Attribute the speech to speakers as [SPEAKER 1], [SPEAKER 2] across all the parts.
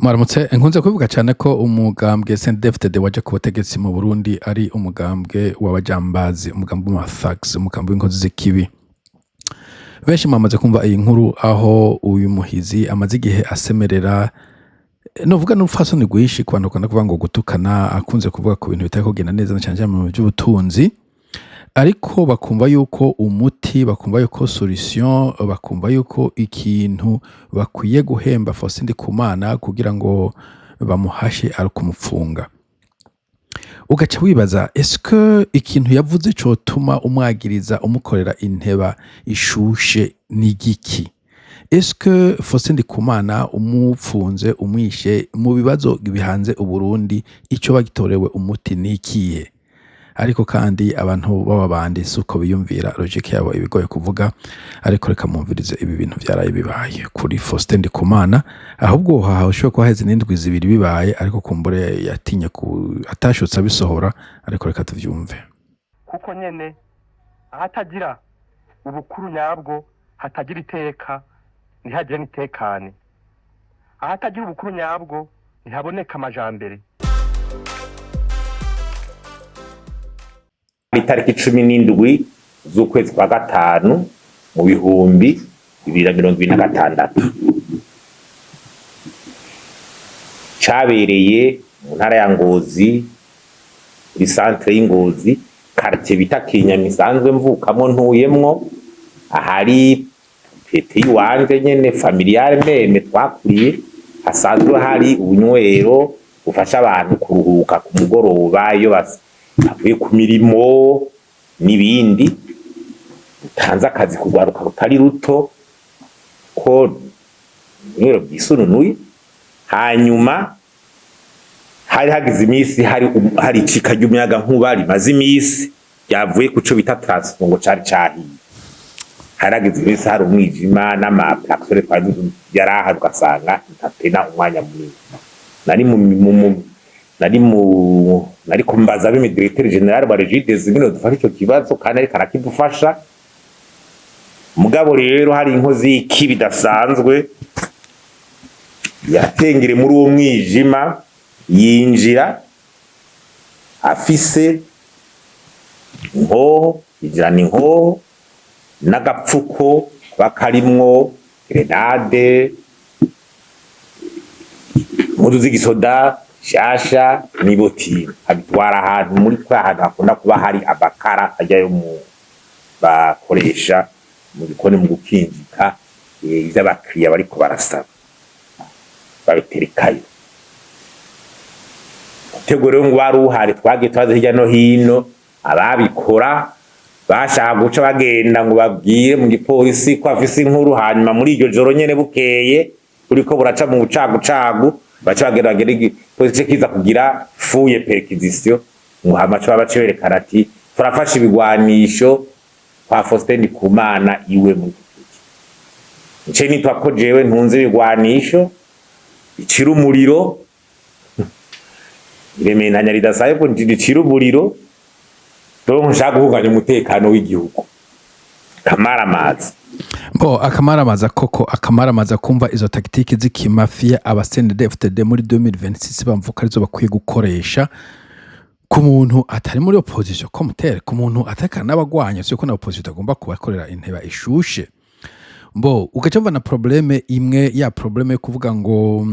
[SPEAKER 1] Mwaramutse. Nkunze kubivuga cyane ko umugambwe CNDD-FDD waje ku butegetsi mu Burundi ari umugambwe w'abajambazi, umugambwe w'ama thugs, umugambwe w'inkozi z'ikibi. Benshi mwamaze kumva iyi nkuru, aho uyu muhizi amaze igihe asemerera, novuga n'urupfasoni rwinshi ku bantu bakunda kuvuga ngo gutukana, akunze kuvuga ku bintu bitari kugenda neza na cyane cyane mu by'ubutunzi, ariko bakumva yuko umuti, bakumva yuko solution, bakumva yuko ikintu bakwiye guhemba Faustin Ndikumana kugira ngo bamuhashe ari ukumupfunga. Ugaca wibaza, est-ce ikintu yavuze cotuma umwagiriza, umukorera inteba ishushe ni giki? Est-ce que Faustin Ndikumana umupfunze, umwishe, mu bibazo bihanze Uburundi ico bagitorewe umuti ni ikihe? Ariko kandi abantu b'ababandi si uko biyumvira, logique yabo ibigoye kuvuga. Ariko reka mwumvirize ibi bintu vyaraye bibaye kuri Faustin Ndikumana. Ahubwo haha ushobora kuba haheze n'indwi 2 bibaye, ariko kumbure yatinye ku atashutse abisohora, ariko reka tuvyumve.
[SPEAKER 2] Kuko nyene ahatagira ubukuru nyabwo hatagira iteka, ntihagire n'itekane. Ahatagira ubukuru nyabwo ntihaboneka amajambere.
[SPEAKER 3] Itariki 17 z'ukwezi kwa gatanu mu 2026, cabereye mu ntara ya Ngozi, kuri centre y'Ingozi, quartier bita Kinyami isanzwe mvukamwo ntuyemwo, ahari pete yiwanje nyene familiale même twakuriye, hasanzwe hari ubunywero bufasha abantu kuruhuka ku mugoroba iyo bavuye ku mirimo n'ibindi, butanze akazi kugwaruka rutari ruto, ko ubunywero bwisununuye. Hanyuma hari hagize imisi hari icika ry'umuyagankuba rimaze imisi, ryavuye ku co bita transfo, ngo cari cahiye. Hari hagize imisi hari umwijima n'ama plaques twari yari ahari, ugasanga ntatena umwanya munini. Nari mu, mu, mu nari mu nari kumbaza bime directeur général wa Regideso ingene dufasha ico kibazo, kandi ariko arakidufasha. Mugabo rero hari inkozi y'ikibi idasanzwe yatengere muri uwo mwijima, yinjira afise inkoho, yinjirana inkoho n'agapfuko kaba karimwo grenade, impuzu z'igisoda shasha n'ibotine, abitwara ahantu muri kwa hantu hakunda kuba hari amakara ajyayo mu bakoresha mu gikoni mu gukinjika, ivyo abakiriya bariko barasaba, babiterekayo. Umutego rero ngo wari uhari, twagiye twaza hirya no hino, ababikora bashaka guca bagenda ngo babwire mu gipolisi ko afise inkuru. Hanyuma muri iryo joro nyene, bukeye buriko buraca mu bucagucagu, baca bagenda, bagera igipolisi kiza kugira fouille, perquisition, ngo hama baca baca berekana ati turafashe ibigwanisho kwa Faustin Ndikumana iwe muri Kutuki. Nce nitwa ko jewe ntunze ibigwanisho bicira umuriro, irementanya ridasaye ko ricira umuriro, donc nshaka guhunganya umutekano w'igihugu. Kamaramaza.
[SPEAKER 1] Bo akamaramaza koko, akamaramaza kumva izo tactique z'ikimafia aba CNDD-FDD muri 2026 bamvuka arizo bakwiye gukoresha ku muntu atari muri opposition comme tel, ku muntu atakana n'abagwanya, siko na opposition itagomba kubakorera inteba ishushe. Bo ugaca mva na problème imwe ya problème yo kuvuga ngo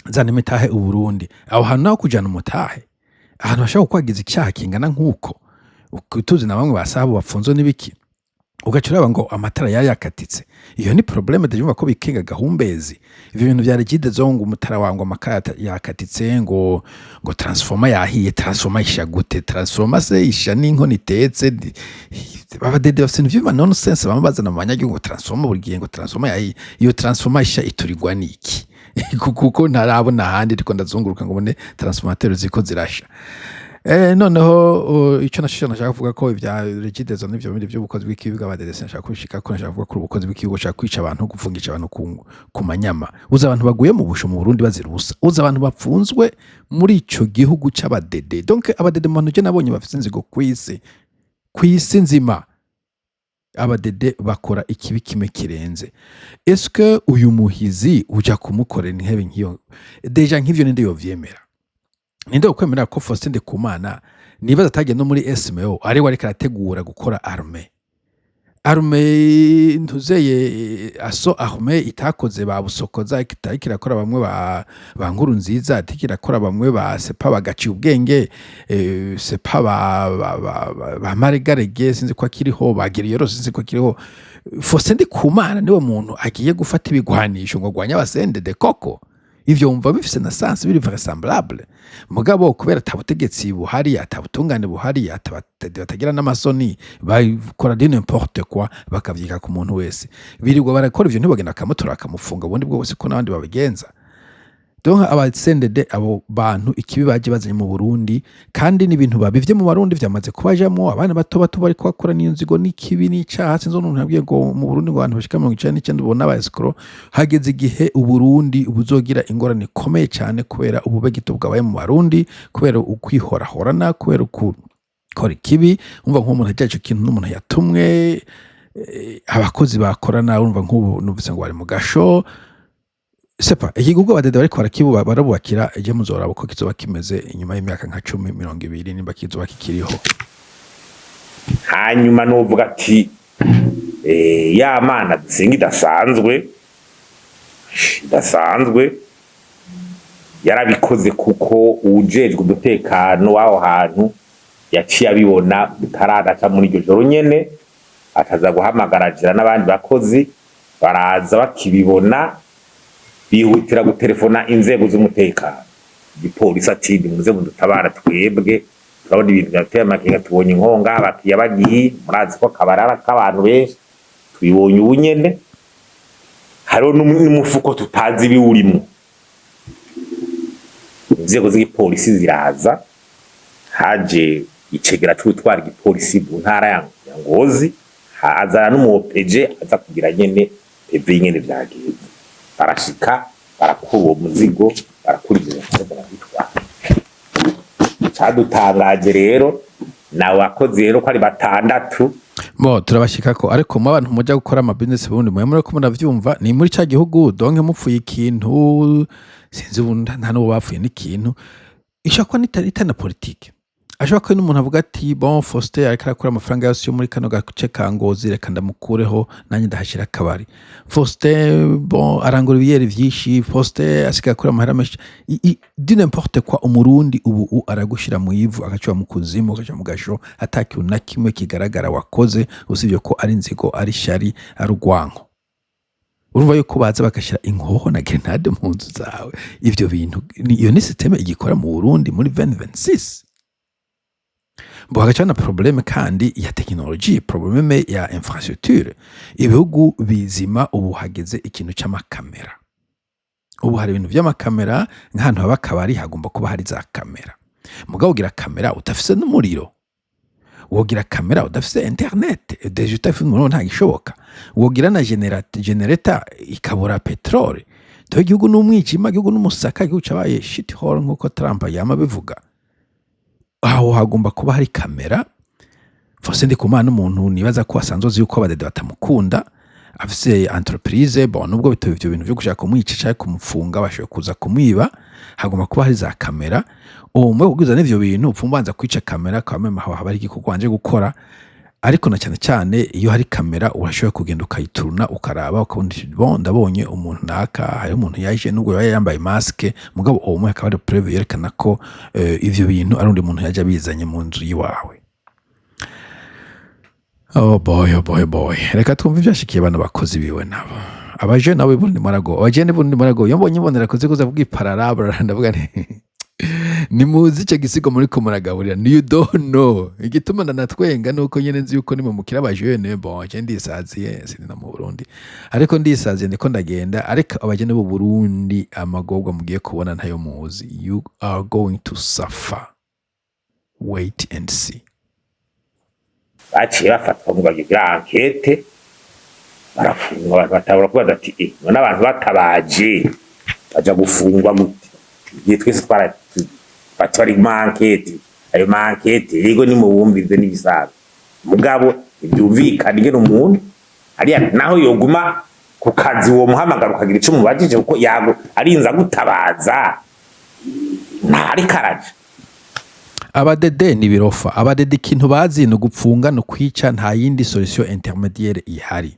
[SPEAKER 1] zana imitahe Uburundi, aho hantu naho kujana umutahe ahantu bashobora kukwagiza icyaha kingana nk'uko tuzi na bamwe basabo bafunzwe n'ibiki, ugaca uraba ngo amatara yari yakatitse. Iyo ni problème ndumva ko bikenga gahumbezi. Ivyo bintu vya Regideso ngo umutara wangu amakara yakatitse, ngo transformer yahiye. Transformer isha gute? Transformer se isha n'inkono itetse? Abadede bafise ibintu vy'ama nonsense bama bazana mu banyagihugu, ngo transformer buri gihe, ngo transformer yahiye. Iyo transformer isha iturirwa n'iki? Kuko ntarabona ahandi ariko ndazunguruka ngo mbone transformateur ziko zirasha. Noneho ico nasho nashaka kuvuga ko ivya Regideso n'ivyo bindi vy'ubukozi bw'ikibi bw'abadede nashaka kubishika ko nashaka kuvuga ko ubukozi bw'ikibi bushaka kwica abantu, gufungisha abantu ku manyama. Uzi abantu baguye mu busho mu Burundi bazira ubusa? Uzi abantu bapfunzwe muri ico gihugu c'abadede? Donc abadede mu bantu je nabonye bafise inzigo kw'isi, kw'isi nzima. Abadede bakora ikibi kimwe kirenze. Eske uyu muhizi uja kumukorera intebe nk'iyo? Déjà nk'ivyo ninde yovyemera? Ninde ukwemera ko Faustin Ndikumana, nibaza atagiye no muri SMO, ariwe ariko arategura gukora armée ntuzeye aso armée itakoze ba Busokoza, itariko irakora bamwe ba nkuru nziza, itariko irakora bamwe ba sepa bagaciye ubwenge, sepa ba Maregarege, sinzi ko akiriho, ba Giriyoro, sinzi ko akiriho. Faustin Ndikumana niwe muntu agiye gufata ibigwanisho ngo agwanye aba CNDD koko? Ivyo wumva bifise na sens biri vraisemblable? Mugabo kubera ata butegetsi buhari, ata butungane buhari, ata batagira n'amasoni, bakora du n'importe quoi, bakavyika ku muntu wese. Birirwa barakora ivyo, ntibagenda bakamutora, bakamufunga ubundi bwo bose ko n'abandi babigenza. Donc aba CNDD, abo bantu, ikibi baje bazanye mu Burundi, kandi n'ibintu babivye mu Barundi vyamaze kubajamwo. Abana bato bato bariko bakora n'iyo nzigo n'ikibi n'icaha. Sinzi umuntu yabwiye ngo mu Burundi ngo abantu bashika 99 ubona aba escrocs. Hageze igihe Uburundi buzogira ingorane ikomeye cyane kubera ububegito bwabaye mu Barundi, kubera ukwihorahorana, kubera ukukora ikibi. Umva nk'umuntu agira ico kintu n'umuntu yatumwe, abakozi bakorana, urumva nk'ubu numvise ngo bari mu gasho. Sepa igihugu abadede bariko barakibuba barabubakira, ejo muzoraba uko kizoba kimeze inyuma y'imyaka nka 10, 20, nimba kizoba kikiriho.
[SPEAKER 3] Hanyuma novuga ati ya Mana dusenga idasanzwe yarabikoze, kuko uwujejwe umutekano w'aho hantu yaciye abibona bitaranaca muri iryo joro nyene, akaza guhamagara jira n'abandi bakozi baraza. Bakibibona bihutira gutelefona inzego z'umutekano, igipolisi, ati: "Nimuze mudutabara, twebwe turabona ibintu byateye amakenga, tubonye inkonga, abakiriya bagiye, murazi ko akabarara k'abantu benshi, tubibonye ubu nyene, hariho n'umufuko tutazi ibiwurimwo." Inzego z'igipolisi ziraza, haje icegera c'utwara igipolisi mu ntara ya Ngozi, hazana n'umu OPG aza kugira nyene PV nyene vyagenze. Barashika, barakura uwo muzigo, barakura ivyo bintu, barabitwara. Cadutangaje rero nawe bakozi rero ko ari batandatu.
[SPEAKER 1] Bo turabashikako, ariko mu abantu muja gukora ama business bundi mwe muriko muravyumva, ni muri ca gihugu. Donc mupfuye ikintu, sinzi ubu nta n'uwo bapfuye n'ikintu, ishobora kuba itari na politike, ashobora kuba n'umuntu avuga ati: "Bon, Faustin ariko arakura amafaranga yose yo muri kano gace ka Ngozi, reka ndamukureho, nanjye ndahashira akabari. Faustin, bon, arangura ibiyeri vyinshi, Faustin asigaye akura amahera menshi." Du n'importe quoi. Umurundi ubu aragushira mu ivu, agaca mu kuzimu, agaca mu gasho, ata kintu na kimwe kigaragara wakoze, usibye ko ari inzigo, ari shari, ari urwanko. Urumva yuko baza bagashyira inkoho na grenade mu nzu zawe. Ivyo bintu iyo ni système igikora mu Burundi muri 2026? Bo hagaca na problème kandi ya technologie, problème ya infrastructure. Ibihugu bizima ubu hageze ikintu c'amakamera. Ubu hari ibintu vy'amakamera, nk'ahantu haba akabari hagomba kuba hari za kamera. Mugabo ugira kamera udafise n'umuriro, wogira kamera udafise internet, déjà udafise umuriro ntagishoboka. Wogira na generator ikabura petrole. Dore igihugu n'umwijima, igihugu n'umusaka, igihugu cabaye shit hole nk'uko Trump yama abivuga. Aho hagomba kuba hari kamera. Faustin Ndikumana n'umuntu nibaza ko asanzwe azi yuko abadede batamukunda, afise entreprise. Bon, nubwo bitaba ivyo bintu vyo gushaka kumwica canke kumufunga, bashoboye kuza kumwiba, hagomba kuba hari za kamera. Umwe kugwiza n'ivyo bintu upfa ubanza kwica kamera quand même, haba hari igikorwa wanje gukora. Ariko na cyane cyane iyo hari kamera urashoboye kugenda ukayituruna, ukaraba, ukabona uti: "Bon, ndabonye umuntu naka, hariho umuntu yaje nubwo yaba yambaye masque." Mugabo uwo umwe akaba ari preuve yerekana ko ivyo bintu ari undi muntu yaje abizanye mu nzu yiwawe. Oh boy, oh boy, oh boy. Reka twumve ivyashikiye bano bakozi biwe nabo. Abaje nawe Burundi marago. Abajene Burundi marago. Iyo mbonye imbonera kuzi kuza kuvuga ipararabra, ndavuga nti nimuzi ico gisigo muriko muragaburira. You don't know. Igituma ndanatwenga nuko nyene nzi yuko nimwe mukira abajene. Bon, je ndisaziye, sindi no mu Burundi. Ariko ndisaziye, ndiko ndagenda, ariko abajene b'u Burundi amagorwa mugiye kubona ntayo muzi. You are going to suffer. Wait and see.
[SPEAKER 3] Baciye bafatwa ngo bagira enquête, barafungwa. Abantu batabura kubaza ati: "Eh, none abantu batabaje baja gufungwa gute?" Igihe twese twara bati bari mu enquête, ayo ma enquête yego nimubumvize n'ibisanzwe, mugabo Ntibyumvikana ingene umuntu ariya naho yoguma ku kazi, uwo muhamagara ukagira ico mubajije, kuko yago arinze agutabaza ntariko araja.
[SPEAKER 1] Abadede ni birofa. Abadede ikintu bazi ni ugupfunga no kwica, nta yindi solution intermédiaire ihari.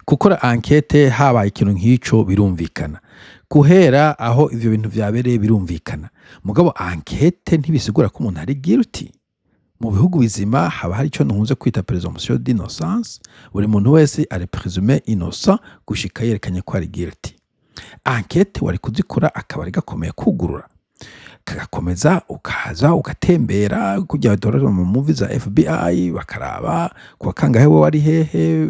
[SPEAKER 1] Gukora enquête habaye ikintu nk'ico birumvikana, guhera aho ivyo bintu vyabereye birumvikana, mugabo enquête ntibisigura ko umuntu ari guilty. Mu bihugu bizima haba hari ico nkunze kwita présomption d'innocence: buri muntu wese ari présumé innocent gushika yerekanye ko ari guilty. Enquête wari kuzikora, akabari gakomeye kugurura kagakomeza, ukaza ugatembera kugira dore mu movie za FBI, bakaraba kuwa kangahe we wari hehe,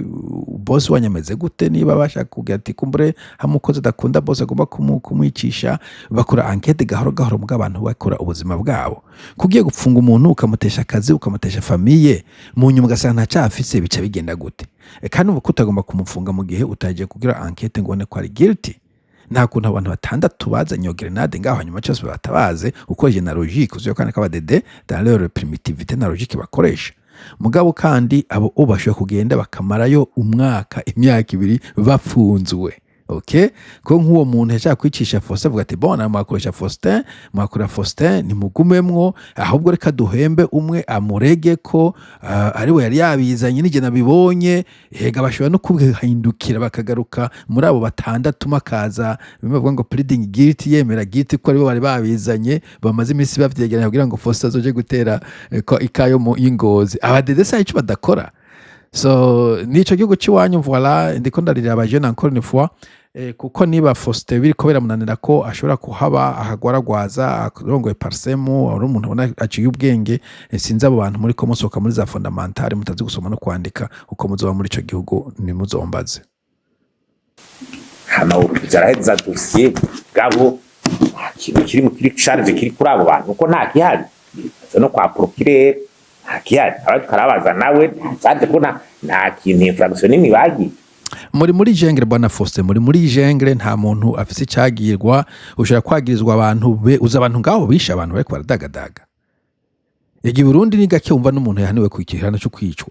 [SPEAKER 1] boss wanyameze gute, niba bashaka kugira ati kumbure hamwe umukozi adakunda boss agomba kumwicisha. Bakora enquête gahoro gahoro, mbwa abantu bakora ubuzima bwabo. Kugiye gupfunga umuntu, ukamutesha akazi, ukamutesha famille, mu nyuma ugasanga nta cyaha afise, bica bigenda gute? Kandi ubu kutagomba kumufunga mu gihe utagiye kugira enquête ngo ubone ko ari guilty. Nta kuntu abantu batandatu bazanye iyo grenade ngaho, hanyuma cyose batabaze ukoresheje na logique uziyo, kandi k'abadede dans leur primitivité na logique bakoresha. Mugabo kandi abo bo bashobora kugenda bakamarayo umwaka, imyaka 2 bafunzwe. Okay, ko nk'uwo muntu yashaka kwicisha Faustin, avuga ati: "Bon, mwakoresha Faustin, mwakora Faustin, ntimugumemwo, ahubwo reka duhembe umwe amurege ko ariwe yari yabizanye, nijye nabibonye." Hega bashobora no kuhindukira bakagaruka muri abo batandatu, makaza bimwe bavuga ngo pleading guilty, yemera guilty ko aribo bari babizanye, bamaze iminsi bavyegeranya kugira ngo Faustin azoje gutera ko ikayo mu y'ingozi. Abadede sa ico badakora. So nico gihugu c'iwanyu, voilà. Ndiko ndarira abajene encore une fois, kuko niba Faustin biriko biramunanira ko ashobora kuhaba akagwaragwaza, arongoye PARCEM, ari umuntu ubona aciye ubwenge, sinzi abo bantu muri ko musohoka muri za fondamentale mutazi gusoma no kwandika uko muzoba muri ico gihugu, nimuzombaze.
[SPEAKER 3] Hama araheza dosiye, gabo nta kintu kiri mu kiri charge kiri kuri abo bantu, kuko nta kihari. Aza no kwa procureur, nta kihari. Ariko arabaza nawe nta ko nta kintu, infraction nimwe bagiye.
[SPEAKER 1] Muri jungle, bwana Faustin, muri jungle. Nta muntu afise icagirwa. Ushobora kwagirizwa abantu be uza abantu ngaho bishe abantu bariko baradagadaga. Ega i Burundi ni gake wumva n'umuntu yahaniwe ku gihano cyo kwicwa.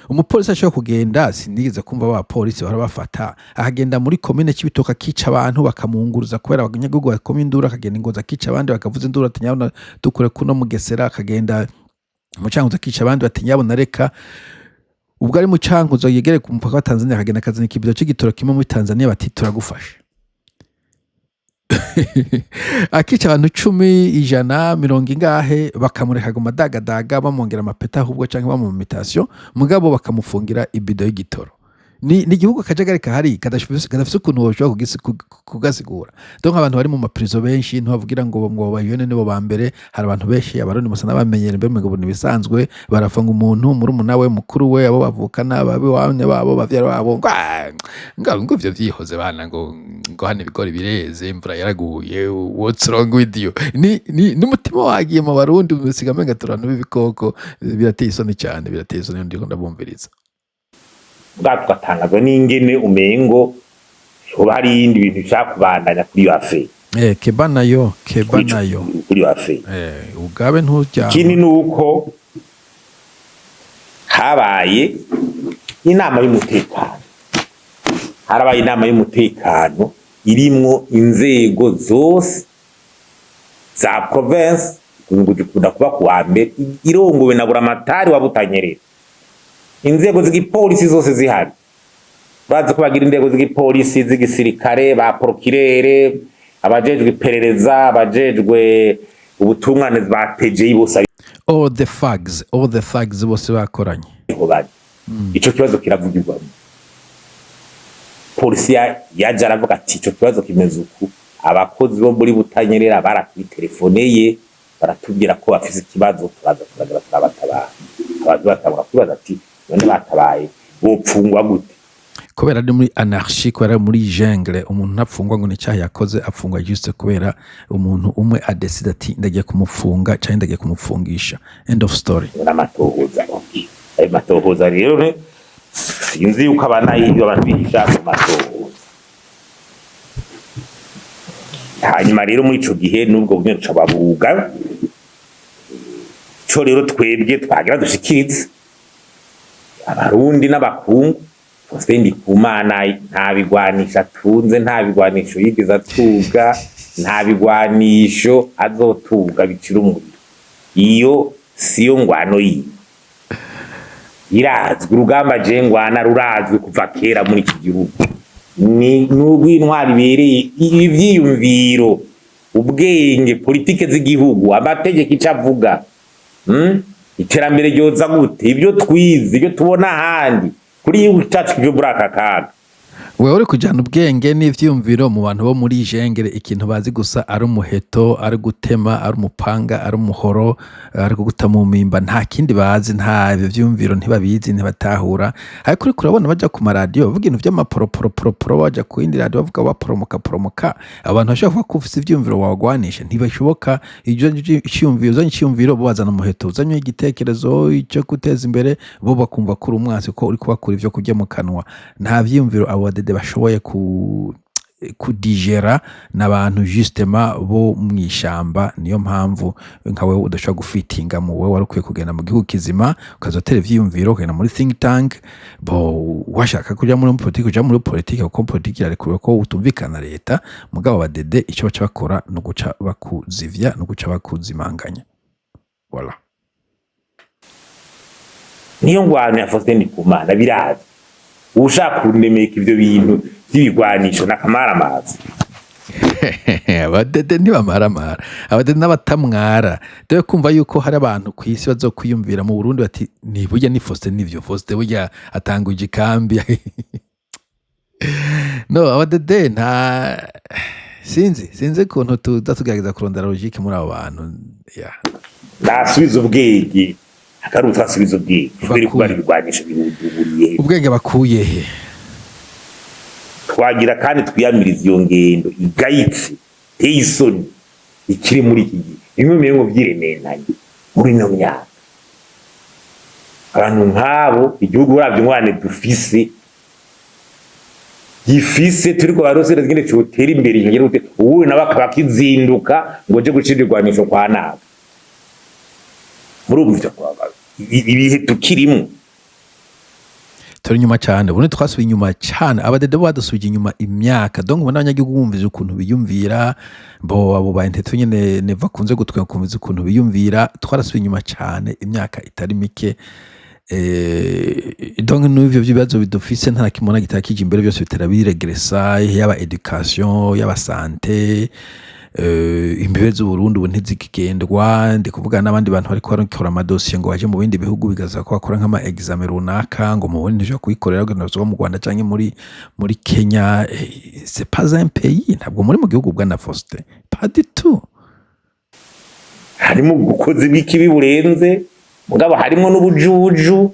[SPEAKER 1] Umupolisi ashobora kugenda, sinigeze kumva abapolisi bahora bafata, akagenda muri komine Cibitoke akica abantu, bakamunguruza kubera abanyagihugu bakoma induru, akagenda ingozi akica abandi, bakavuza induru ati: "Nyabuna dukure kuno Mugesera." Akagenda mu Cankuzo akica abandi, bati: "Nyabuna reka." Ubwo ari mu Cankuzo yegere ku mupaka wa Tanzania, akagenda akazana ikibido c'igitoro kimwe muri Tanzania, bati: "Turagufasha." Akica abantu 10, 100, mirongo ingahe, bakamureka aguma adagadaga, bamwongera amapeta ahubwo canke bamuha mutation, mugabo bakamufungira ibido y'igitoro. Ni igihugu akajagari kahari kadafise ukuntu woshobora kugasigura. Donc abantu bari mu maprison benshi, ntibavugira ngo bajene nibo ba mbere. Hari abantu benshi, Abarundi musa n'abamenyera imbere ngo ni ibisanzwe, barafunga umuntu, murumuna we, mukuru we, abo bavukana, babi wane babo, bavyara babo, ngo: "Ah, ngo ivyo vyihoze bana," ngo hano ibigori bireze, imvura yaraguye, what's wrong with you? Ni n'umutima wagiye mu Barundi, musiga amenga turano b'ibikoko. Birateye isoni cyane, birateye isoni, ndiko ndabumviriza.
[SPEAKER 3] Bwa tugatangazwa n'ingene umengo hoba hari ibindi bintu bishaka kubandanya kuri iyo affaire.
[SPEAKER 1] Keba nayo, keba nayo.
[SPEAKER 3] Kuri iyo affaire.
[SPEAKER 1] Ugabe nturyama.
[SPEAKER 3] Ikindi ni uko habaye inama y'umutekano, harabaye inama y'umutekano irimwo inzego zose za province, ngo gikunda kuba ku wa mbere, irongowe na buramatari wa Butanyerera, inzego z'igipolisi zose zihari. Bazi ko bagira inzego z'igipolisi, z'igisirikare, ba procureur, abajejwe iperereza, abajejwe ubutungane ba PGI, bose.
[SPEAKER 1] All the thugs, all the thugs bose bakoranye.
[SPEAKER 3] Ariho bari. Ico kibazo kiravugirwamo. Polisi yaje aravuga ati: "Ico kibazo kimeze uku, abakozi bo muri Butanyerera baratwitelefoneye, baratubwira ko bafise ikibazo, turaza turaza turabatabara." Abantu batangura kwibaza ati: "None batabaye bopfungwa gute?"
[SPEAKER 1] Kubera ari muri anarchie, kubera ari muri jungle, umuntu ntapfungwa ngo ni icyaha yakoze, apfungwa juste kubera umuntu umwe adecide ati: "Ndagiye kumufunga cyangwa ndagiye kumupfungisha." End of story.
[SPEAKER 3] N'amatohoza, okay. Ayo matohoza rero sinzi yuko abana iyo abantu bihisha mu matohoza. Hanyuma rero muri ico gihe n'ubwo buryo nca babuga ico rero twebwe twagira dushikirize. Abarundi n'abakungu, Faustin Ndikumana nta bigwanisho atunze, nta bigwanisho yigeze atunga, nta bigwanisho azotunga bicira umuriro. Iyo siyo ngwano yiwe, irazwi. Urugamba je ngwana rurazwi kuva kera muri iki gihugu, ni n'urw'intwari ibereye, ivyiyumviro, ubwenge, politike z'igihugu, amategeko ico avuga, Iterambere ryoza gute, ibyo twize, ibyo tubona ahandi kuri igihugu cacu kive muri aka kaga.
[SPEAKER 1] Wewe uri kujana ubwenge n'ivyiyumviro mu bantu bo muri jengere, ikintu bazi gusa ari umuheto, ari gutema, ari umupanga, ari umuhoro, ari kuguta mu mpimba. Nta kindi bazi, nta ivyo vyiyumviro ntibabizi, ntibatahura. Ariko uriko urabona baja ku maradiyo bavuga ibintu vy'amaporoporoporo, baja ku yindi radiyo bavuga baporomoka poromoka. Abantu bashobora kuvuga ko ufise ivyiyumviro wagwanisha, ntibashoboka. Ivyo iciyumviro uzanye, iciyumviro bo bazana umuheto. Uzanye igitekerezo cyo guteza imbere, bo bakumva ko uri umwansi, ko uri kubakura ivyo kurya mu kanwa. Nta vyiyumviro abo badede bashoboye ku kudigera, n'abantu justement bo mw'ishamba. Niyo mpamvu nka wewe udashobora gufitinga mu wewe wari ukwiye kugenda mu gihugu kizima, ukazotera ivyiyumviro, ukagenda muri think tank. Bo washaka kuja muri politike, uja muri politike, kuko politike irarekuriwe ko utumvikana na leta. Mugabo abadede ico baca bakora ni uguca bakuzivya, ni uguca bakuzimanganya. Voilà.
[SPEAKER 3] Niyo ngwano ya Faustin Ndikumana, birazi. Ushaka kundemeka ivyo bintu vy'ibigwanisho n'akamaramaza.
[SPEAKER 1] Abadede ntibamaramara, abadede n'abatamwara. Dore kumva yuko hari abantu ku isi bazokwiyumvira mu Burundi bati: "Ni burya ni Faustin, nivyo, Faustin burya atanguje ikambi." No abadede nta sinzi ukuntu tuza tugerageza kurondera logique muri abo bantu, yeah.
[SPEAKER 3] Nasubiza ubwenge, akarutse asubiza ubwenge kubera ko
[SPEAKER 1] Bakuye.
[SPEAKER 3] bari ibigwanisho bihuduburiye.
[SPEAKER 1] Ubwenge bakuye he?
[SPEAKER 3] Twagira kandi twiyamiriza iyo ngendo igayitse, iteye isoni, ikiri muri iki gihe, bimwe mu ngo vyirementanye muri ino myaka. Abantu nk'abo, igihugu uravye ingorane dufise, gifise, turiko barosera ngene cotera imbere, kigera gute, ubu nawe akaba akizinduka ngo je gucira irwanisho kwa nabi. Murumva ivyo ibihe tukirimwo?
[SPEAKER 1] Turi inyuma cyane. Ubundi twasubiye inyuma cyane, abadede bo badusubije inyuma imyaka. Donc ubona abanyagihugu bumvise ukuntu biyumvira, bo abo ba intellectuel nyene neva akunze gutwenga, kumviza ukuntu biyumvira. Twarasubiye inyuma cyane imyaka itari mike. Donc n'ivyo bibazo bidufise, nta kimwe ubona gitakije imbere, byose bitera biregresa, yaba éducation, yaba santé. Imbibe z'Uburundi ubu ntizikigendwa. Ndi kuvuga n'abandi bantu bariko barakora amadosiye ngo baje mu bindi bihugu, bigaza ko bakora nk'ama examen runaka, ngo mu Burundi ntushobora kuyikorera, ngo mu Rwanda canke muri Kenya. C'est pas un pays, ntabwo muri mu gihugu bwana Faustin, pas du tout.
[SPEAKER 3] Harimo ubukozi bw'ikibi burenze, mugabo harimo n'ubujuju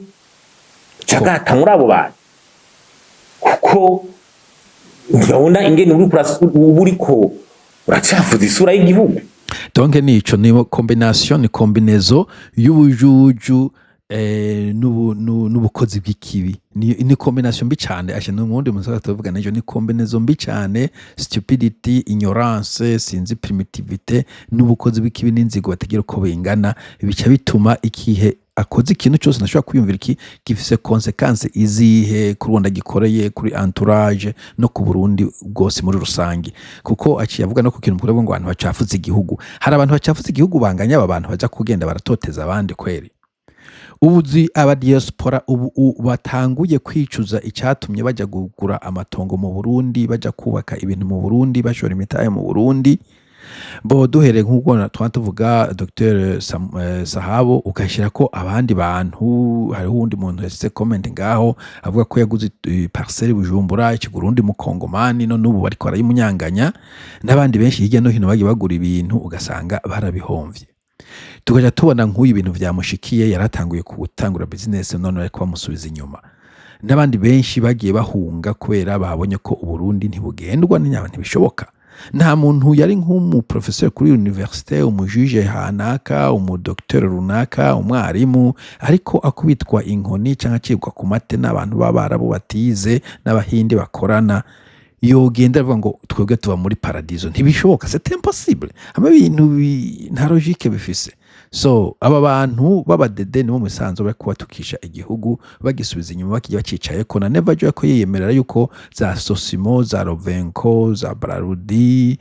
[SPEAKER 3] cagata muri abo bantu, kuko urabona ingene uba uriko uracafuza isura y'igihugu.
[SPEAKER 1] Donc nico ni combination, ni combinaison y'ubujuju n'ubukozi bw'ikibi. Ni combination mbi cane. Asha n'ubundi musaza tuvuga n'ejo, ni combinaison mbi cane: stupidity, ignorance, sinzi, primitivité, n'ubukozi bw'ikibi n'inzigo batagira uko bingana. Bica bituma ikihe akoze ikintu cyose ntashobora kwiyumvira iki gifise conséquences izihe kuri uwo ndagikoreye, kuri entourage no ku Burundi bwose muri rusange. Kuko aciye avuga no ku kintu mukuru ngo abantu bacafuza igihugu. Hari abantu bacafuza igihugu banganya aba bantu baja kugenda baratoteza abandi kweri? Ubuzi aba diaspora ubu batanguye kwicuza icyatumye bajya kugura amatongo mu Burundi, bajya kubaka ibintu mu Burundi, bashora imitahe mu Burundi. Bo duhereye nk'uko twaba tuvuga Dr Sahabo, ugashyira ko abandi bantu. Hariho uwundi muntu yashyize comment ngaho avuga ko yaguze parcelle Bujumbura, ikigura uwundi mukongomani, none ubu bariko barayimunyanganya. N'abandi benshi hirya no hino bagiye bagura ibintu, ugasanga barabihomvye. Tugaca tubona nk'uyu ibintu vyamushikiye, yaratanguye gutangura business, none bariko bamusubiza inyuma. N'abandi benshi bagiye bahunga kubera babonye ko Uburundi ntibugendwa n'inyama, ntibishoboka. Nta muntu yari nk'umuprofesseur kuri université, umujuge hanaka, umudocteur runaka, umwarimu, ariko akubitwa inkoni cyangwa acibwa ku mate n'abantu b'abarabu batize n'abahindi bakorana, yogenda avuga ngo twebwe tuba muri paradizo? Ntibishoboka, c'est impossible. Hama ibintu nta logique bifise. So aba bantu b'abadede nibo mu bisanzwe bari kubatukisha igihugu, bagisubiza inyuma, bakijya bacicayeko. Na Neva aje ko yiyemerera yuko za Sosimo, za Rovenko, za Brarudi,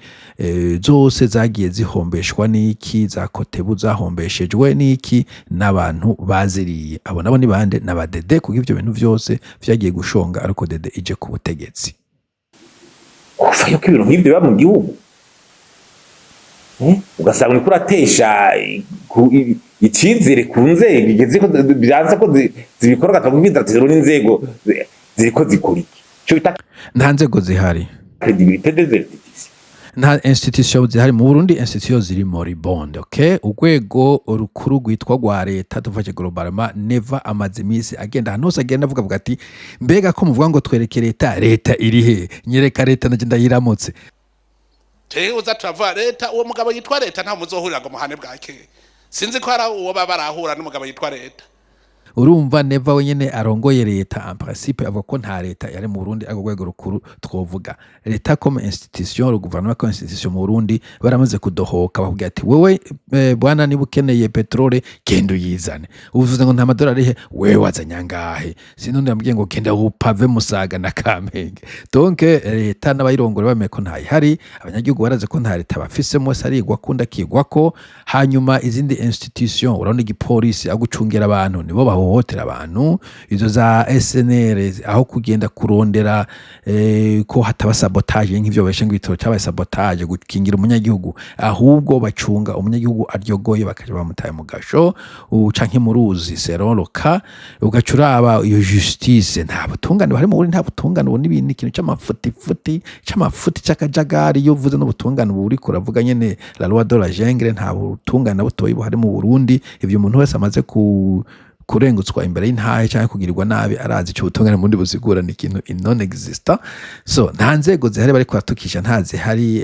[SPEAKER 1] zose zagiye zihombeshwa n'iki, za Kotebu zahombeshejwe n'iki, n'abantu baziriye. Abo nabo ni bande? N'abadede, kuko ivyo bintu vyose vyagiye gushonga ariko dede ije ku butegetsi.
[SPEAKER 3] Kuva yuko ibintu nk'ivyo biba mu gihugu, ugasanga uriko uratesha icizere ku nzego igeze ko byanze ko zibikora, ugatanga ati n'inzego ziriko zikora iki, ico bita
[SPEAKER 1] Nta nzego zihari.
[SPEAKER 3] crédibilité des institutions.
[SPEAKER 1] Nta institution zihari mu Burundi, institution ziri moribonde. Okay, urwego rukuru rwitwa rwa leta, dufashe globalement, Neva amaze iminsi agenda ahantu hose, agenda avuga ati: "Mbega ko muvuga ngo twereke leta, leta iri he? Nyereka leta naje ndayiramutse."
[SPEAKER 4] Tewe uza turavuga leta, uwo mugabo yitwa leta nta muzohurira ngo muhane bwake. Sinzi ko hari uwo baba barahura n'umugabo yitwa leta.
[SPEAKER 1] Urumva Neva wenyene arongoye leta, en principe avuga ko nta leta yari mu Burundi. Ariko rwego rukuru twovuga leta comme institution, le gouvernement comme institution mu Burundi, baramaze kudohoka. Bakubwira ati: "Wewe, bwana, niba ukeneye pétrole, genda uyizane. Uvuze ngo nta madolari he, wewe wazanye angahe?" Sinundi yambwiye ngo genda upave Musaga na Kamenge. Donc leta n'abayirongora bamenye ko ntayihari, abanyagihugu barazi ko nta leta bafise, wese arigwa kundi akigwako. Hanyuma izindi institution, urabona igipolisi aho gucungira abantu nibo bahohotera abantu, izo za SNR aho kugenda kurondera ko hataba sabotage nk'ivyo beshe ngo igitoro cyabaye sabotage, gukingira umunyagihugu, ahubwo bacunga umunyagihugu aryogoye bakaja bamutaye mu gasho canke mu ruzi seroroka. Ugaca uraba iyo justice, nta butungane buhari mu Burundi, nta butungane. Ubu n'ibintu, ikintu c'amafutifuti, c'amafuti, c'akajagari. Iyo uvuze n'ubutungane ubu uriko uravuga nyene la loi de la jungle. Nta butungane na butoyi buhari mu Burundi. Ivyo umuntu wese amaze ku kurengutswa imbere y'intahe cyangwa kugirirwa nabi arazi ico ubutungane mu Burundi busigura, ni ikintu non existant. So nta nzego zihari, bariko baratukisha nta zihari.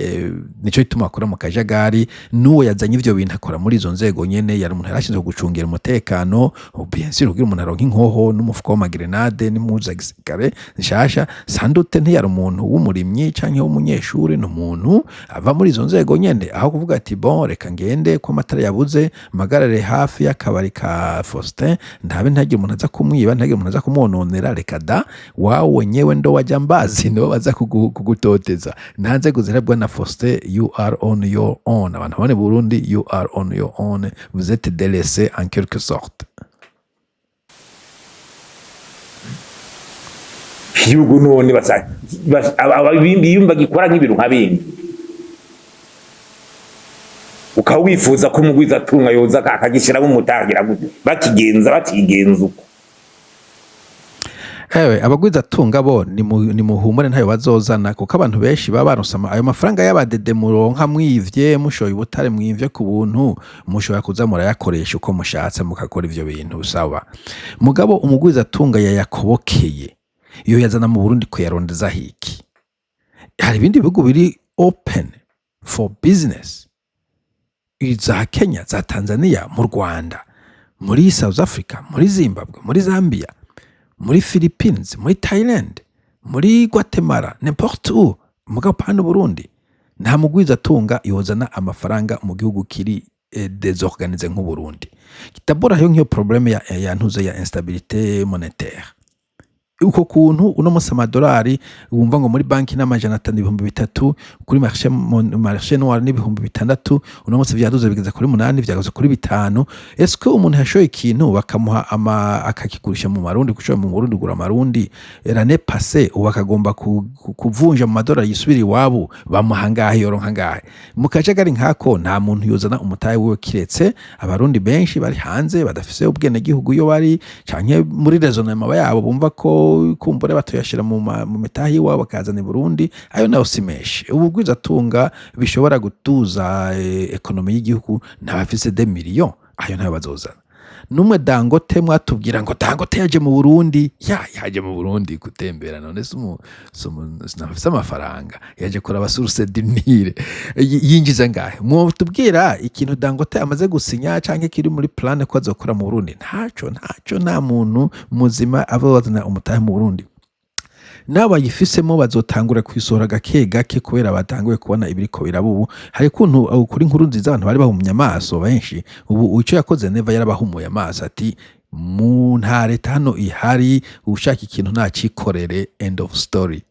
[SPEAKER 1] Nico gituma bakora mu kajagari. N'uwo yazanye ivyo bintu akora muri izo nzego nyene, yari umuntu yarashinzwe gucungira umutekano, bien sûr, kugira umuntu aronke inkoho n'umufuko w'amagrenade n'impuzu za gisirikare nshasha. Sandute ntiyari umuntu w'umurimyi canke w'umunyeshuri, ni umuntu ava muri izo nzego nyene. Aho kuvuga ati: "Bon, reka ngende ko amatara yabuze, mpagarare hafi y'akabari ka Faustin, ndabe ntagire umuntu aza kumwiba, ntagire umuntu aza kumwononera," reka da, wawe wenyewe ndo wajya mbazi nibo baza kugutoteza. Nta nzego zirabwa na Faustin, you are on your own. Abantu bane Burundi, you are on your own, vous êtes délaissé en quelque sorte.
[SPEAKER 3] Igihugu none biyumva gikora nk'ibintu nka bindi, ukaba wifuza ko umugwizatunga yoza akagishyiramo umutagira gute, bakigenza bakigenza uko.
[SPEAKER 1] Ewe, abagwizatunga bo ni muhumure, ntayo bazozana, kuko abantu benshi baba baronse ayo mafaranga y'abadede muronka mwivye, mushoye ubutare, mwivye ku buntu, mushobora kuza murayakoresha uko mushatse, mugakora ivyo bintu, sawa. Mugabo umugwizatunga yayakobokeye, iyo yazana mu Burundi kuyarondeza hiki? Hari ibindi bihugu biri open for business, za Kenya, za Tanzania, mu Rwanda, muri South Africa, muri Zimbabwe, muri Zambia, muri Philippines, muri Thailand, muri Guatemala, n'importe où, mugabo pana Burundi. Nta mugwizatunga yozana amafaranga mu gihugu kiri désorganisé nk'u Burundi. D'abord hariyo nk'iyo problème ya ntuze ya instabilité monétaire, uko kuntu uno munsi amadolari wumva ngo muri banki n'500, 3000, kuri marché noir n'6000, uno munsi vyaduze bigeze kuri 8, vyagaze kuri 5. Est-ce que umuntu yashoye ikintu bakamuha ama akakigurisha mu marundi, kushoye mu Burundi gura amarundi l'année passée, ubu akagomba kuvunja mu madolari yisubira iwabo, bamuha ngahe? Yoronka ngahe? Mu kajagari nkako nta muntu yozana umutahe wiwe, kiretse abarundi benshi bari hanze badafise ubwenegihugu iyo bari, canke muri raisonnement yabo bumva ko kumbure batoyashira mu mitahe iwabo bakazana i Burundi. Ayo nayo si menshi. Ubu bwizatunga bishobora gutuza économie y'igihugu ntabafise des millions, ayo ntayo bazozana. Numwe Dangote mwatubwira ngo Dangote yaje mu Burundi, ya yaje mu Burundi gutembera. None sinafise amafaranga, yaje kuraba source du Nil, yinjiza ngahe? Mwotubwira ikintu Dangote amaze gusinya canke kiri muri plan ko azokora mu Burundi? Ntaco, ntaco. Nta muntu muzima ava bazana umutahe mu Burundi. Nabo bayifisemo bazotangura kwisohora gake gake, kubera batanguye kubona ibiriko biraba ubu. Hari ukuntu kuri Nkuru Nziza abantu bari bahumye amaso benshi. Ubu ico yakoze, Neva yarabahumuye amaso, ati mu nta leta hano ihari, ushaka ikintu nacikorere, end of story.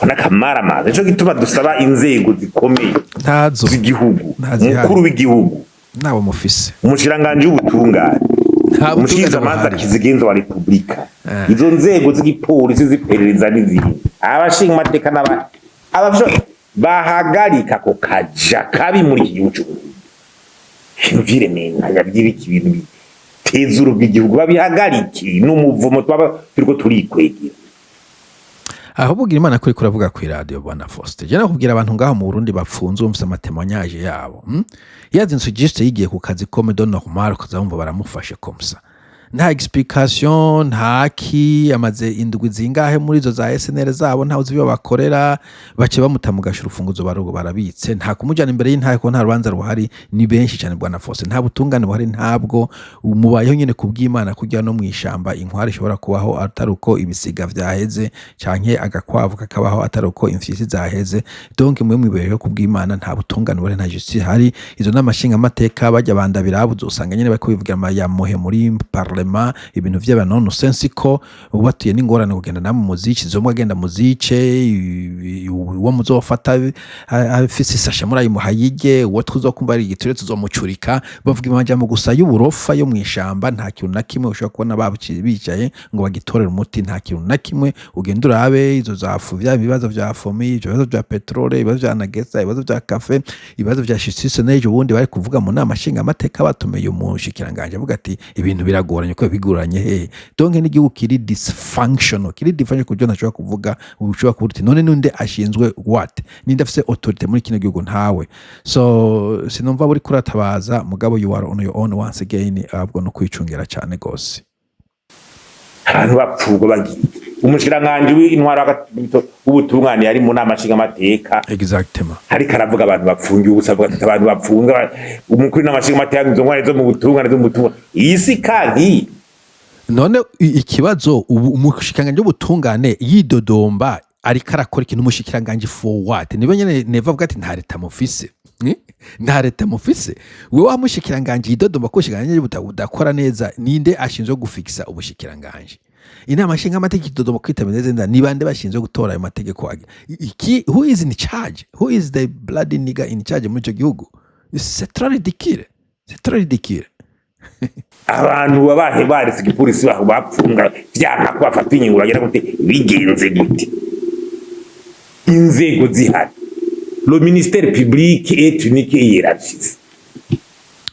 [SPEAKER 3] N'akamaramaza. Nico gituma dusaba inzego zikomeye
[SPEAKER 1] Ntazo.
[SPEAKER 3] z'igihugu,
[SPEAKER 1] Ntazihari.
[SPEAKER 3] umukuru w'igihugu,
[SPEAKER 1] Nabo mufise.
[SPEAKER 3] umushikiranganji w'ubutungane,
[SPEAKER 1] Nta butungane
[SPEAKER 3] umushikirizamanza
[SPEAKER 1] buhari.
[SPEAKER 3] kizigenza wa repubulika, izo nzego z'igipolisi, z'iperereza n'izindi, abashinga amateka n'aba bahagarika ako kaja kabi muri iki gihugu c'Uburundi. Ibintu vy'irementanya vy'ibiki, ibintu biteza urubwa igihugu, babihagarike. N'umuvumo twaba turiko turikwegera.
[SPEAKER 1] Ahubwo ugira Imana kuri kuravuga ku iradiyo, bwana Faustin. Je nakubwira abantu ngaho mu Burundi bapfunze, wumvise ama témoignages yabo, Yazinze juste yigiye ku kazi comme de normal, ukaza wumva baramufashe comme ça, nta explication, nta ki. Amaze indwi zingahe muri izo za SNL zabo, ntawe uzi ibyo bakorera. Bace bamuta mu gasho, urufunguzo barugo barabitse, nta kumujyana imbere y'intahe ko nta rubanza ruhari. Ni benshi cyane, bwana Faustin. Nta butungane buhari, ntabwo mubayeho nyine kubw'Imana. Kujya no mu ishamba, inkware ishobora kubaho atari uko ibisiga vyaheze, canke agakwavu kakabaho atari uko imfyisi zaheze. Donc mwe mwibereyeho kubw'Imana, nta butungane buhari, nta justice ihari. Izo nama nshingamateka bajya bandabirabuze, usanga nyine bariko bivugira amayamuhe muri parlement, ibintu vy'aba nonsense, ko ubatuye n'ingorane kugenda namwe muzice izo mbwa, agenda muzice. Uwo muzofata afise isashe murayimuha yige, uwo tuzokumva ari igiture tuzomucurika. Bavuga amajambo gusa y'uburofa yo mw'ishamba. Nta kintu na kimwe ushobora kubona bicaye ngo bagitorere umuti, nta kintu na kimwe. Ugenda urabe izo za fu, vya ibibazo vya FOMI, ivyo bibazo vya petrole, ibibazo vya nagesa, ibibazo vya kafe, ibibazo vya justice. N'ejo bundi bari kuvuga mu nama nshingamateka, batumeye umushikiranganji, avuga ati ibintu biragoranye. Ko bigoranye hehe? Donc n'igihugu kiri dysfunctional, kiri dysfunctional ku buryo ntashobora kuvuga. Ushobora kuvuga uti none ninde ashinzwe what, ninde afise autorité muri kino gihugu? Ntawe. So sinumva buri kuratabaza, mugabo you are on your own once again. Ahubwo no kwicungira cyane gose.
[SPEAKER 3] Abantu bapfurwa bagiye, umushikiranganji w'intwaro w'ubutungane yari mu nama nshingamateka, ariko aravuga abantu bapfungiye ubusa, avuga ati abantu bapfunga. Umukuru w'inama nshingamateka, izo ntwari zo mu butungane, zo mu butungane, iyi si kanki.
[SPEAKER 1] None ikibazo ubu, umushikiranganji w'ubutungane yidodomba, ariko arakora ikintu. Umushikiranganji for what? Niba nyene Neva avuga ati nta leta mufise. Nta leta mufise. Wewe wa mushikiranganji yidodomba ko ubushikiranganji budakora neza, ninde ashinzwe gufikisa ubushikiranganji? Inama nshingamateka idodoma kwita neza neza, ni bande bashinzwe gutora ayo mategeko? Iki, who is in charge? Who is the bloody nigger in charge muri ico gihugu? C'est trop ridicule, c'est trop ridicule.
[SPEAKER 3] Abantu babahe baretse igipolisi bapfunga, vyanka ko bafata ingingo, bagira gute, bigenze gute? Inzego zihari, le ministère public est unique et hiérarchisé.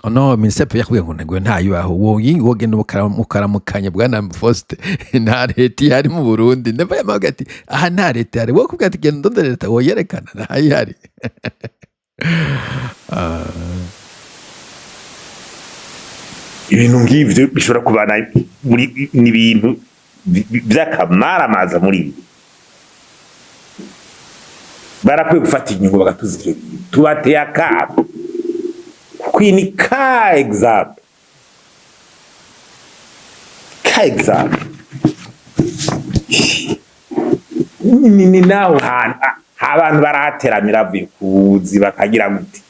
[SPEAKER 1] Oh no, ministère yakubwiye ngo ntego ntayibaho. Wowe wogenda mukaramukanya, bwana Faustin. Nta leta ihari mu Burundi. Ndumva yamavuga ati aha nta leta ihari. Wowe kubwira ati genda ndondere leta, woyerekana ntayihari.
[SPEAKER 3] Ibintu nk'ivyo bishobora kubana muri ni ibintu vy'akamaramaza. Muri ibi barakwiye gufata ingingo bagatuza ivyo bintu. Tubateye akamo, kuko iyi ni ka exemple, ka exemple. Ni naho hantu abantu barahateramira bavuye kuzi bakagira gute.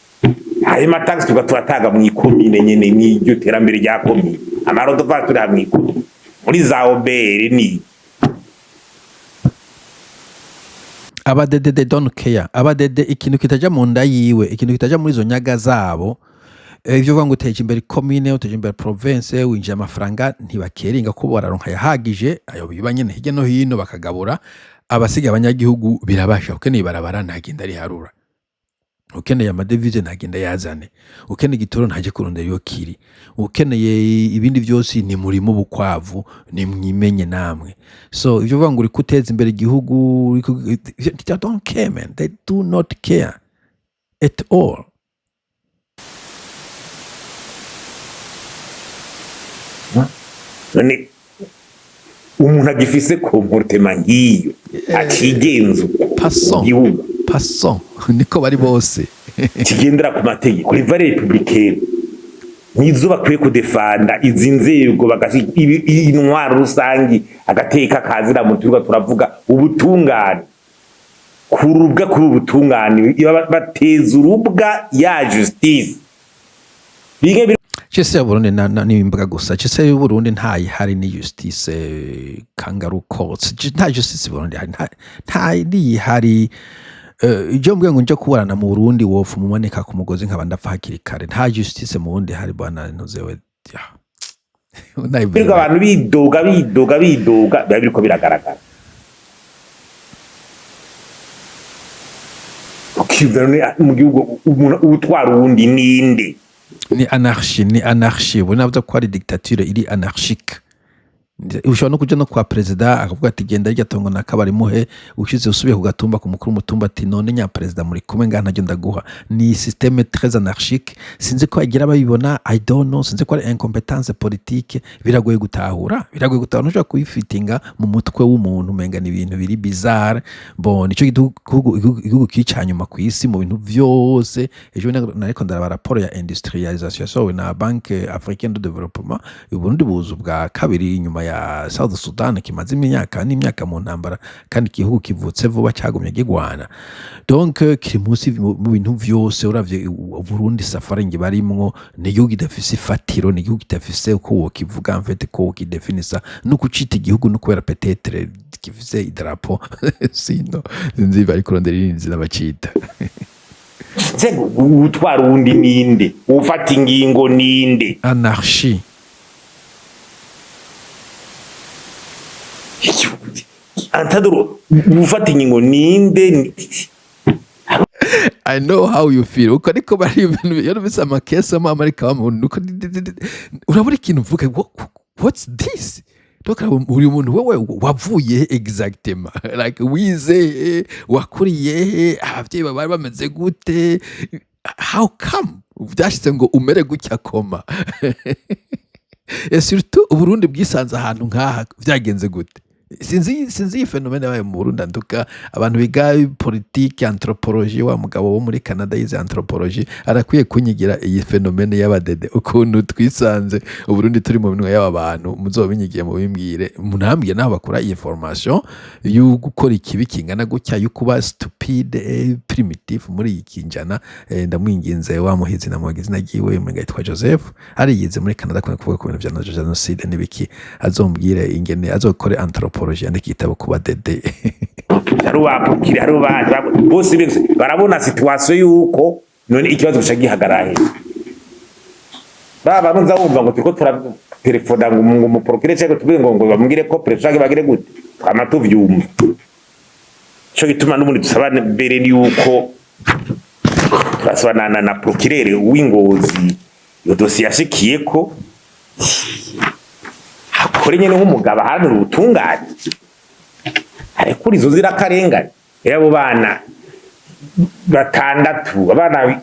[SPEAKER 3] Ayo ma taxes tuba turatanga mu ikomine nyene, n'iryo terambere rya komine, amarodova turi mw'ikomine, muri za OBR ni
[SPEAKER 1] Abadede, they don't care. Abadede, ikintu kitaja mu nda yiwe, ikintu kitaja muri izo nyaga zabo, ivyo uvuga ngo uteje imbere komine, uteje imbere province, winjiye amafaranga, ntibakeringa ko bararonka yahagije. Ayo biba nyene hirya no hino bakagabura abasigaye abanyagihugu. Birabasha. Ukeneye ibarabara ntagenda ariharura, ukeneye ama devises ntagenda yazane, ukeneye igitoro ntaje kurondera iyo kiri, ukeneye ibindi byose ni murimo ubukwavu, ni mwimenye namwe. So ivyo uvuga ngo uri guteza imbere igihugu, they don't care, man, they do not care at all.
[SPEAKER 3] None umuntu agifise comportement nk'iyo, acigenza uko mu
[SPEAKER 1] Passons.
[SPEAKER 3] gihugu
[SPEAKER 1] Passons, niko bari bose.
[SPEAKER 3] Kigendera ku mategeko, les valeurs républicaines. Nizo bakwiye kudefanda izi nzego, intwaro rusangi, agateka kazira muturwa, turavuga ubutungane kurubwa kuri ubutungane, iyo bateza urubwa ya justice bige.
[SPEAKER 1] Justice y'Uburundi n'imbwa gusa. Justice y'Uburundi ntayihari, ni justice kangaroo courts. Nta justice Burundi hari, nta niyihari. Ibyo mbwiye ngo nje kuburana mu Burundi, wofu mumanika ku mugozi nkaba ndapfa hakiri kare. Nta justice mu Burundi hari, bwana ntuzewe ya. Nayivuze.
[SPEAKER 3] Birirwa abantu bidoga, bidoga, bidoga, biba biriko biragaragara. Ukiyumvira none mu gihugu umuntu utwara uwundi ninde?
[SPEAKER 1] Ni anarchie, ni anarchie. Ubu navuze ko ari dictature iri anarchique. Ushobora no kuja no kwa perezida akavuga ati: "Genda rya tongo nakabari muhe." Ushize usubiye ku gatumba ku mukuru w'umutumba ati: "None nya perezida muri kumwe ngaha, ntaryo ndaguha." Ni système très anarchique. Sinzi ko bagira babibona, I don't know, sinzi ko ari incompétence politique. Biragoye gutahura, biragoye gutahura, ntushobora kubifitinga mu mutwe w'umuntu, umenga ni ibintu biri bizarre. Bon, nico igihugu kiri ca nyuma ku isi mu bintu vyose. Ejo nariko ndaraba raporo ya industrialisation yasohowe na Banque Africaine de Développement. Uburundi buza ubwa kabiri inyuma ya South Sudan, kimaze imyaka n'imyaka mu ntambara, kandi igihugu kivutse vuba cyagumye gigwana. Donc kiri munsi mu bintu vyose. Uravye Burundi suffering barimwo, ni igihugu kidafise ifatiro, ni igihugu kidafise uko wokivuga, en fait ko wokidefinisa no kucita igihugu no kubera peut-être gifise idarapo, sino sinzi bari kurondera irindi zina bacita.
[SPEAKER 3] Nzego utwara uwundi ninde? Ufata ingingo ninde?
[SPEAKER 1] Anarchie.
[SPEAKER 3] Antadoro ufata ingingo ninde?
[SPEAKER 1] I know how you feel uko, ariko bari ibintu iyo numvise amakesi amwe ariko nuko urabura ikintu uvuga. What's this? Donc uri muntu wewe wavuye he exactement? Like wize he? Wakuriye he? Abavyeyi bawe bari bameze gute? How come vyashitse ngo umere gutya koma? Et surtout Uburundi bwisanze ahantu nk'aha, vyagenze gute? Sinzi, sinzi iyi phénomène yabaye mu Burundi. Antuka abantu biga politique, anthropologie, wa mugabo wo muri Canada yize anthropologie arakwiye kunyigira iyi phénomène y'abadede, ukuntu twisanze Uburundi turi mu minwe y'aba bantu. Muzobinyigiye mubimbwire, munambwire naho bakura iyi formation yo gukora ikibi kingana gutya, yo kuba stupide, primitif muri iyi kinjana. Ndamwinginze wa muhizi na izina ryiwe umenga yitwa Joseph, ariyize muri Canada, akunda kuvuga ku bintu vya genocide n'ibiki, azombwire ingene azokore anthropologie, yandike igitabo ku badede.
[SPEAKER 3] Hari ubapukira, hari ubandi bose bose barabona situation yuko none ikibazo gica gihagarara he. Ba bantu nza wumva ngo turiko turatelefona ngo umuprocureur cyangwa tubwire ngo bamubwire ko préfet bagire gute, twama tuvyumva. Ico gituma n'ubundi dusaba mbere ni yuko turasaba na procureur w'Ingozi iyo dosiye yashikiyeko akore nyene nk'umugabo, aharanira ubutungane, arekura izo nzirakarengane. Rero abo bana batandatu, abana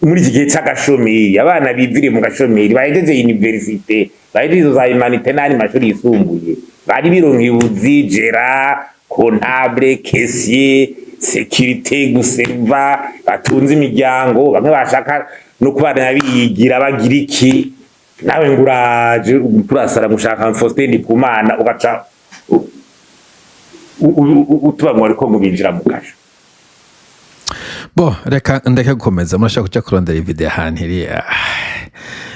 [SPEAKER 3] muri iki gihe c'agashomeri, abana biviriye mu gashomeri, bahejeje université, bahejeje izo za humanités n'andi mashuri yisumbuye, bari bironkeye ubuzi: gérant, comptable, caissier, sécurité, guserva, batunze imiryango, bamwe bashaka no kubana biyigira bagira iki. Nawe ngo uraje turasara ngo ushaka Faustin Ndikumana, ugaca utuba ngo ariko ngo binjira mu kasho.
[SPEAKER 1] Bo reka ndeke gukomeza, murashaka kuja kurondera iyi video ahantu iri.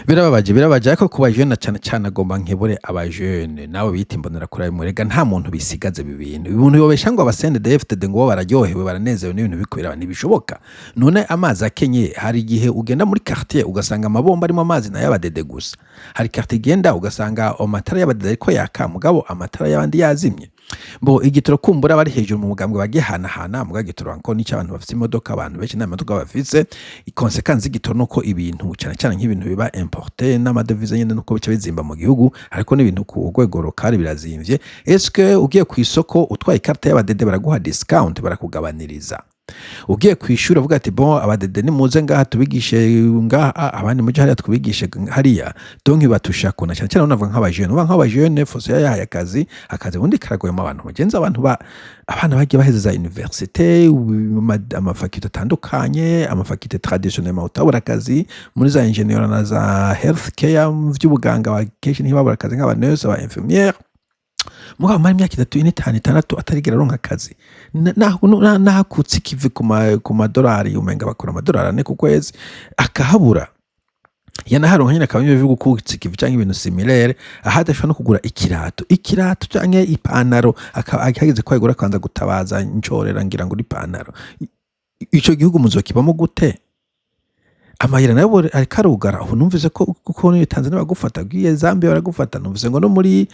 [SPEAKER 1] Birababaje, birababaje, ariko ku bajene na cane cane agomba nkebure abajene nawe bita imbonerakure. Murega nta muntu bisigaze ibi bintu, ibintu yobesha ngo aba CNDD-FDD ngo bo bararyohewe, baranezerewe n'ibintu bikwira, ntibishoboka. None amazi akenye, hari igihe ugenda muri quartier ugasanga amabomba arimo amazi nayo abadede gusa. Hari quartier igenda ugasanga amatara y'abadede ariko yaka, mugabo amatara y'abandi yazimye. Bo igitoro kumbura bari hejuru mu mugambwe bagihanahana, muga igitoro ngo nico abantu bafise imodoka, abantu benshi nta modoka bafise. Conséquence y'igitoro nuko ibintu cyane cyane nk'ibintu biba importé n'amadevize nyene nuko bica bizimba mu gihugu, ariko n'ibintu ku rwego local birazimvye. Est-ce que ugiye ku isoko utwaye ikarita y'abadede baraguha discount, barakugabaniriza? Ugiye kwishuri avuga ati: "Bon, aba DD nimuze ngaha tubigishe ngaha, abandi muje hariya tubigishe hariya." Donc batushako na cyane cyane unavuga nk'abajene, uvuga nk'abajene fose yayahaye akazi. Akazi ubundi karagoyemo abantu mugenzi, abantu ba abana bagiye baheza za université, ama facultés atandukanye, ama facultés traditionnellement utabura akazi muri za ingénieur na za health care vy'ubuganga, kenshi ntibabura akazi nk'aba nurse, aba infirmière. Mugabo amara imyaka 3, 4, 5, 6 atarigera aronka akazi. Nahakutse ikivi ku madolari, umenga bakora amadolari 4 ku kwezi, akahabura. Yanaharonka nyine akaba ibyo gukutsa ikivi canke ibintu similaire, aho adashobora no kugura ikirato canke ipantaro, hageze ko ayigura akabanza gutabaza: "Ncorera ngira ngo ipantaro." Ico gihugu muzokibamo gute? Amayira nayo ubu ariko arugara. Ubu numvise ko kuko muri Tanzania bagufata, ugiye Zambia baragufata, numvise ngo no muri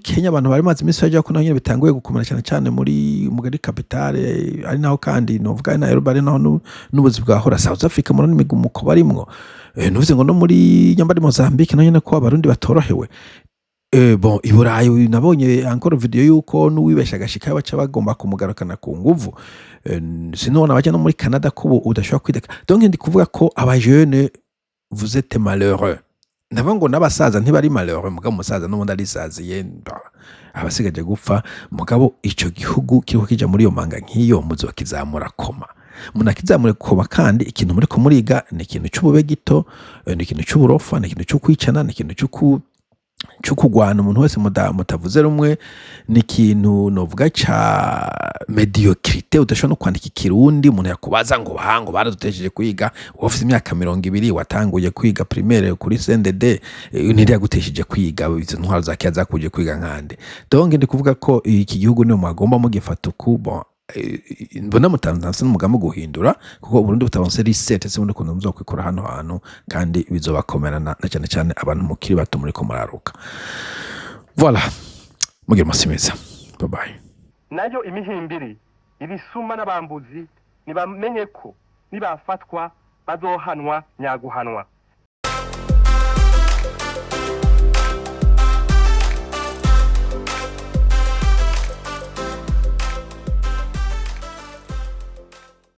[SPEAKER 1] Kenya abantu bari maze iminsi baja ko naho nyene bitanguye gukomera cyane cyane muri capitale, ari naho kandi novuga ari Nairobi, ari naho n'ubuzi bwahora. South Africa murabona imigumuko barimwo. Numvise ngo no muri nyambari Mozambique naho nyene ko Abarundi batorohewe. Bon, i Burayi nabonye encore video yuko n'uwibesha agashika baca bagomba kumugarukana ku nguvu. Sinubona baja no muri Canada ko ubu udashobora kwideka. Donc ndi kuvuga ko aba jeunes, vous êtes malheureux. Ndavuga ngo n'abasaza ntibari malheureux, mugabo umusaza n'ubundi arisaziye, abasigaje gupfa. Mugabo ico gihugu kiriko kija muri iyo manga nk'iyo, muzokizamura koma munakizamure koma. Kandi ikintu muriko muriga ni ikintu c'ubube gito, ni ikintu c'uburofa, ni ikintu co kwicana, ni ikintu cyo kugwana umuntu wese mutavuze rumwe, ni ikintu novuga ca médiocrité. Udashobora no kwandika Ikirundi, umuntu yakubaza ngo ba ngo baradutesheje kwiga. Wowe ufite imyaka 20, watanguye kwiga primaire kuri CNDD, ntiriyagutesheje kwiga. Izo ntwaro za kera zakuje kwiga nkande? Donc ndi kuvuga ko iki gihugu niyo mwagomba mugifata uku. Bon, mbona mutanze n'umugambi wo guhindura, kuko Uburundi butaronse reset sibundi ukuntu muzokwikura hano hantu, kandi bizobakomerana na cyane cyane abantu mukiri bato muriko muraruka. Voilà, mugira umunsi mwiza, bye bye.
[SPEAKER 2] Nayo imihimbiri, ibisuma n'abambuzi, nibamenye ko nibafatwa bazohanwa nyaguhanwa.